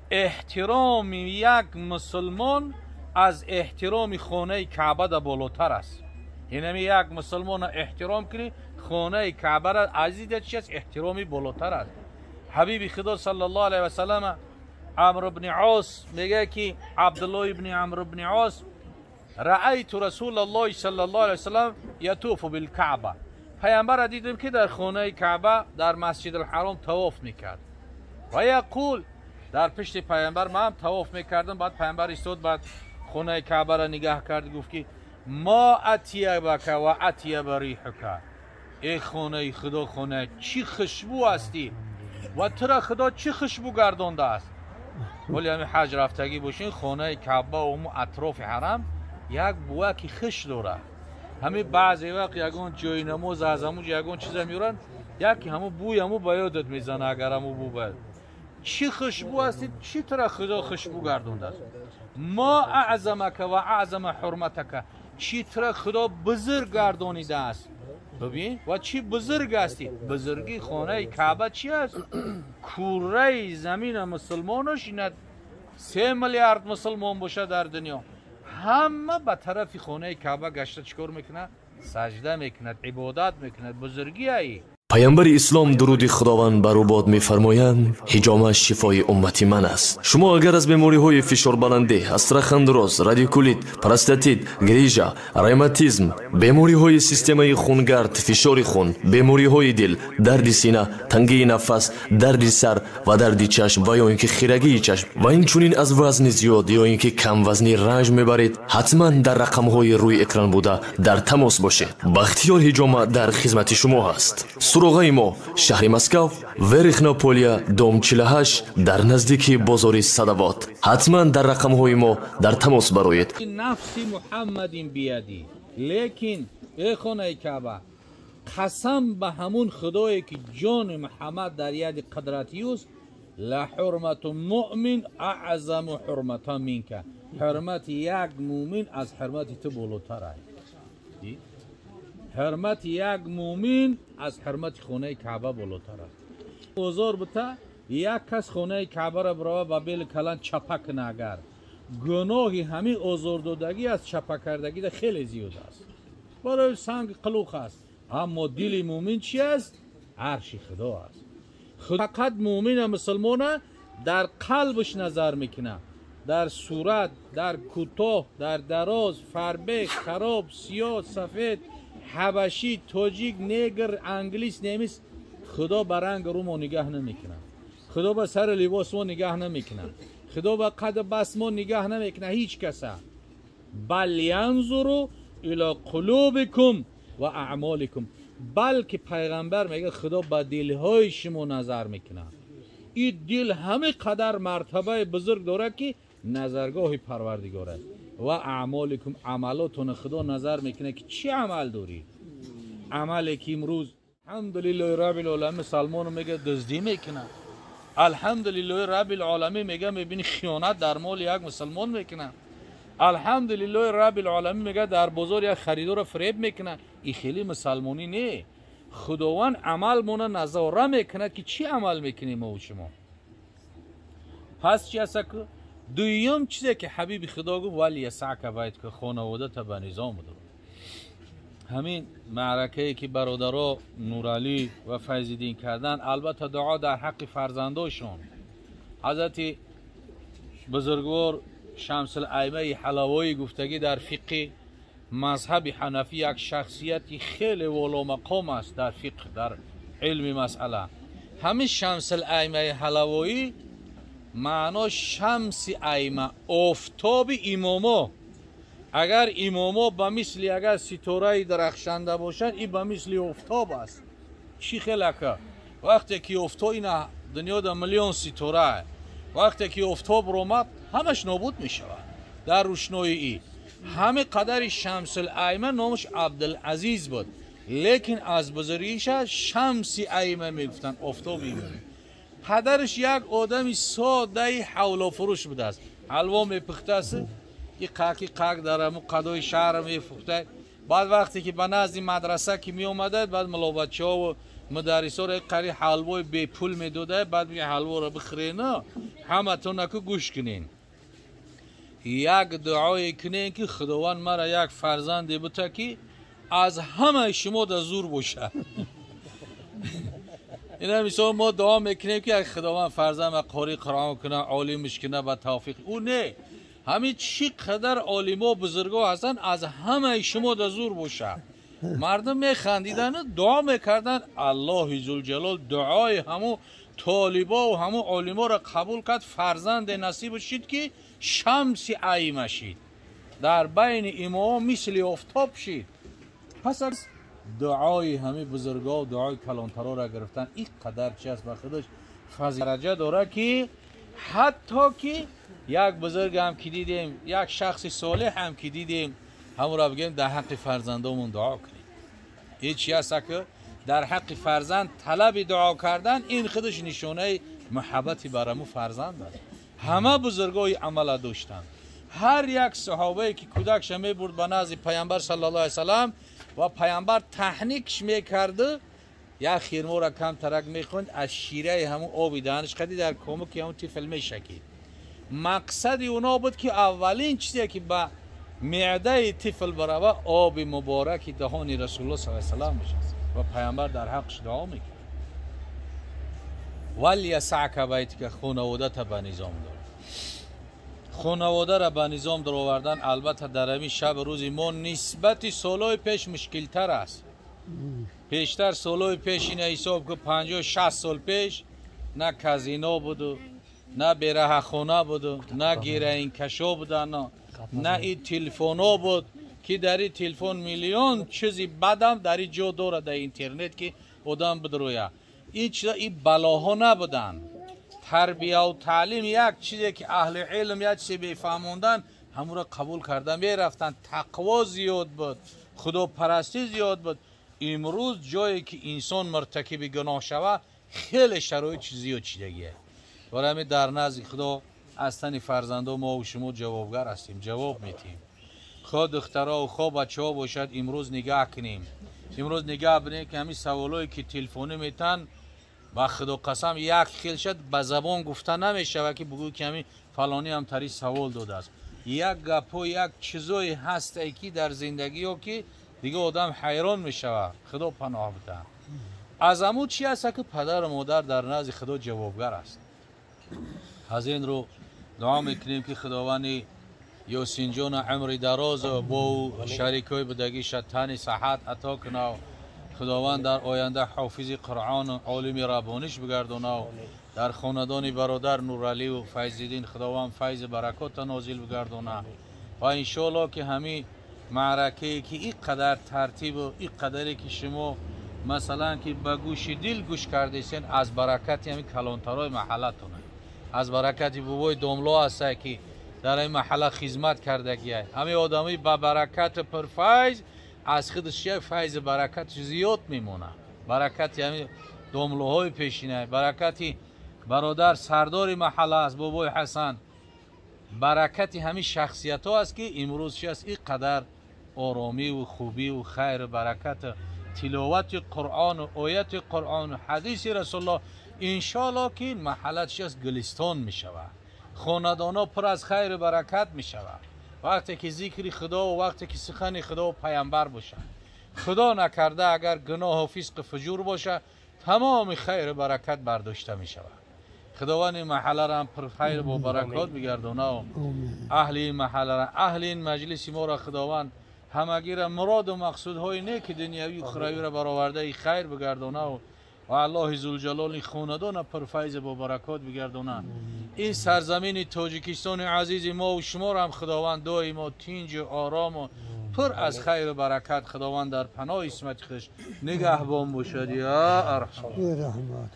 Эҳтироми як мусулмон аз эҳтироми хонаи Каъба да болотар аст. Инами як мусулмонро эҳтиром кунӣ, хонаи Каъбаро азиза чи аст? Эҳтироми болотар аст. Ҳабиби Худо саллаллоҳу алайҳи васаллам Амр ибни Ос мегӯяд ки Абдуллоҳ ибни Амр ибни Ос раайту расулаллоҳи саллаллоҳу алайҳи васаллам ятуфу билкаъба. Паямбарро дидем ки дар хонаи Каъба дар Масҷидулҳаром тавоф мекард. Ва яқул, дар пишти паямбар ман тавоф мекардам, баъд паямбар истод, баъд хонаи Каъбаро нигаҳ кард, гуфт ки ма атиябака ва атияба риҳука. Эй хонаи Худо, хона чӣ хушбӯ ҳастӣ ва тура Худо чӣ хушбӯ гардондааст. Вале ҳамин ҳаҷ рафтагӣ бошин, хонаи Каъба ва атрофи ҳарам як бӯяки хуш дорад. Ҳамин баъзе вақт ягон ҷои намоз аз ҳамун ҷо ягон чиза меоранд, яке ҳамун бӯи ҳамун ба ёдат мезана. Агар ҳамун бӯ ба чӣ хушбӯ ҳастӣ, чӣ тура Худо хушбӯ гардондааст. Ма аъзамака ва аъзама ҳурматака, чӣ тура Худо бузург гардонидааст. Бибин, ва чӣ бузург ҳастӣ. Бузургии хонаи Каъба чи аст? Кураи замина мусулмонош ина 3 миллиард мусулмон бошад дар дунё, ҳама ба тарафи хонаи Каъба гашта чӣ кор мекунад? Саҷда мекунад, ибодат мекунад. Бузургии Паямбари ислом дуруди Худованд бар ӯ бод мефармоянд: ҳиҷома шифои уммати ман аст. Шумо агар аз бемориҳои фишорбаландӣ, остеохондроз, радикулит, простатит, грижа, ревматизм, бемориҳои системаи хунгард, фишори хун, бемориҳои дил, дарди сина, тангии нафас, дарди сар ва дарди чашм ва ё ин ки хирагии чашм ва инчунин аз вазни зиёд ё ин ки камвазнӣ ранҷ мебаред, ҳатман дар рақамҳои рӯи экран буда дар тамос бошед. Бахтиёр ҳиҷома дар хизмати шумо ҳаст. Суроғаи мо шаҳри Москав, Верхнополия, дом 48, дар наздики бозори Садавот. Ҳатман дар рақамҳои мо дар тамос бароед. Нафси Муҳаммадин биядӣ, лекин эй хонаи Каъба, қасам ба ҳамун Худое ки ҷони Муҳаммад дар яди қудратиюст, ла ҳурмату муъмин аъзаму ҳурмата минка. Ҳурмати як муъмин аз ҳурмати ту болотар аст. Ҳурмати як муъмин аз ҳурмати хонаи Каъба болотар аст. Озор бута як кас хонаи Каъбаро бирава ба бели калан чапа куна, агар гуноҳи ҳамин озордодагӣ аз чапа кардагида хеле зиёд аст. Барои санг қилуқ аст. Аммо дили муъмин чи аст? Арши Худо аст. Фақат муъмина мусулмона дар қалбаш назар мекунад, дар сурат, дар кӯтоҳ, дар дароз, фарбеҳ, хароб, сиёҳ, сафед, ҳабашӣ, тоҷик, негр, англис, немис. Худо ба ранг рӯ мо нигаҳ намекунад, Худо ба сари либос мо нигаҳ намекунад, Худо ба қад бас мо нигаҳ намекунад ҳеҷ каса. Бал янзуру ило қулубикум ва аъмоликум, балки пайғамбар мегӯяд Худо ба дилҳои шумо назар мекунад. Ин дил ҳамин қадар мартабаи бузург дорад ки назаргоҳи Парвардигор аст. Ва аъмоликум, амалотон Худо назар мекунад ки чӣ амал дорӣ. Амале ки имрӯз алҳамдулиллоҳи раббил оламин мусалмону мегӯяд дуздӣ мекунад, алҳамдулиллоҳи раббил оламин мегӯяд мебини хиёнат дар моли як мусалмон мекунад, алҳамдулиллоҳи раббил оламин мегӯяд дар бозор як харидорро фиреб мекунад. Ин хеле мусалмонӣ не. Худованд амалмона назора мекунад ки чӣ амал мекунем мо шумо. Пас чи аст? Дуюм чизе ки ҳабиби Худо гуфт: вали ясака байт, ки хонаводата ба низом будо. Ҳамин маъракае ки бародаро Нуралӣ ва Файзиддин карданд, албатта дуо дар ҳаққи фарзандошон. Ҳазрати бузургвор Шамсулаймаи Ҳалавоӣ гуфтагӣ дар фиқҳи мазҳаби ҳанафӣ як шахсияти хеле воломақом аст дар фиқҳ, дар илми масъала. Ҳамин Шамсулаймаи Ҳалавоӣ маъно шамси айма, офтоби имомо. Агар имомо ба мисли агар ситораи дарахшанда бошанд, ин ба мисли офтоб аст. Чӣ хелака? Вақте ки офтоб, ина дунёда миллион ситора, вақте ки офтоб ромад ҳамаш нобуд мешавад дар рӯшноии ӣ. Ҳамин қадари Шамсулайма номаш Абдулазиз буд, лекин аз бузургиша Шамси Айма мегуфтанд, офтоби имомо. Падараш як одами содаи ҳавлофурӯш будааст, ҳалво мепухтааст, и қаки қак дар ҳамун қадои шаҳр мефухта. Баъд вақте ки ба назди мадраса ки меомадад, баъд мулобачаҳо ва мударрисоро қари ҳалвои бепул медода, баъд мега ҳалворо бихӯрена, ҳаматонаку гӯш кунен. Як дуое кунен ки Худованд мара як фарзанде бута ки аз ҳамаи шумо да зур бошад. Ина мисол мо дуо мекунем ки Худованд фарзанд ма қори Қуръон куна, олимш куна ба тавфиқ. Ӯ не, ҳамин чӣ қадар олимо бузурго ҳастанд, аз ҳамаи шумо да зур бошад. Мардум механдидану дуо мекарданд. Аллоҳи зулҷалол дуои ҳамун толибо ва ҳамун олиморо қабул кард, фарзанде насиб шид ки шамси айма шид, дар байни имомо мисли офтоб шид. Пас аз дуои ҳамин бузурго, дуои калонтароро гирифтан, ин қадар чи аст ба худаш фазилат дараҷа дорад ки ҳатто ки як бузург ҳам ки дидем, як шахси солеҳ ҳам ки дидем, ҳамонро бигем дар ҳаққи фарзандомон дуо кунем. Ин чи аст ки дар ҳаққи фарзанд талаби дуо кардан, ин худаш нишонаи муҳаббати бар ҳамун фарзанд аст. Ҳама бузургои амала доштанд. Ҳар як саҳобае ки кӯдакша мебурд ба назди паямбар саллаллоҳу алайҳи васаллам ва паямбар таҳникш мекарду, як хирморо камтарак мехонд, аз шираи ҳамун оби даҳанаш қади дар комуки ҳамун тифл мешакид. Мақсади оно буд ки аввалин чизе ки ба меъдаи тифл барава оби мубораки даҳони расулуллоҳ саллаллоҳу алайҳи васаллам бошад ва паямбар дар ҳаққш дуо мекард. Валиясака байтика, хонаводата ба низом дор. Хонаводаро ба низом даровардан албатта дар ҳамин шаб рӯзи мо нисбати солҳои пеш мушкилтар аст. Пештар солҳои пеш ина ҳисоб ки 50-60 сол пеш на казино буду, на бераҳахона буду, на героинкашо будан, на и телефонҳо буд ки дар ин телефон миллион чизи бадам дар ин ҷо дорад дар интернет ки одам бидроя. Ин чиза, ин балоҳо набуданд. Тарбияву таълим як чизе ки аҳли илм як чизе бефаҳмондан, ҳамонро қабул карда мерафтанд. Тақво зиёд буд, худопарастӣ зиёд буд. Имрӯз ҷое ки инсон муртакиби гуноҳ шава, хеле шароит зиёд шидагие. Барои ҳамин дар назди Худо аз тани фарзандо мо ва шумо ҷавобгар ҳастем, ҷавоб метиҳем. Хо духтаро хо бачаҳо бошад, имрӯз нигаҳ кунем. Имрӯз нигаҳ бинем ки ҳамин саволое ки телефонӣ метан, ба Худо қасам як хел шад ба забон гуфта намешавад ки бугӯй ки ҳамин фалонӣ ҳам тари савол додааст. Як гапҳо, як чизое ҳастае ки дар зиндагиё ки дига одам ҳайрон мешавад. Худо паноҳ бида. Аз ҳамун чи аст ки падару модар дар назди Худо ҷавобгар аст. Аз ин рӯ дуо мекунем ки Худованди Ёсинҷона умри дароз бо шарикҳои будагиша тани саҳат ато кунав. Худованд дар оянда ҳофизи Қуръону олими раббониш бигардонав. Дар хонадони бародар Нураливу Файзиддин Худованд файзи баракота нозил бигардона. Ва иншоаллоҳ ки ҳамин маъракае ки ин қадар тартибу ин қадаре ки шумо масалан ки ба гӯши дил гӯш кардесен, аз баракати ҳамин калонтарои маҳаллатона, аз баракати бобои домло ҳастае ки дар ин маҳалла хизмат кардагия. Ҳамин одамои ба баракату пурфайз аз худаш як файзи баракатш зиёд мемонад. Баракати ҳамин домлоҳои пешина, баракати бародар сардори маҳалла аст бобои Ҳасан, баракати ҳамин шахсиятҳо аст ки имрӯз чи аст ин қадар оромиву хубиву хайру баракату тиловати Қуръону ояти Қуръону ҳадиси Расулуллоҳ. Иншоаллоҳ ки маҳалла чи аст гулистон мешавад, хонадонҳо пур аз хайру баракат мешавад. Вақте ки зикри Худо ва вақте ки сухани Худо ва паямбар бошад. Худо накарда агар гуноҳу фисқу фуҷур бошад, тамоми хайру баракат бардошта мешавад. Худованди маҳалларо ҳам пурхайр бо баракот бигардонав. Аҳли ин маҳалларо, аҳли ин маҷлиси моро Худованд ҳамагиро муроду мақсудҳои неки дунявию ухравиро баровардаи хайр бигардонав ва Аллоҳи зулҷалол ин хонадона пурфайз бо баракот бигардонад. Ин сарзамини Тоҷикистони азизи мо ва шуморо ҳам Худованд доимо тинҷу орому пур аз хайру баракат Худованд дар паноҳи исмати худаш нигаҳбон бошад. Я арҳам. Раҳмат.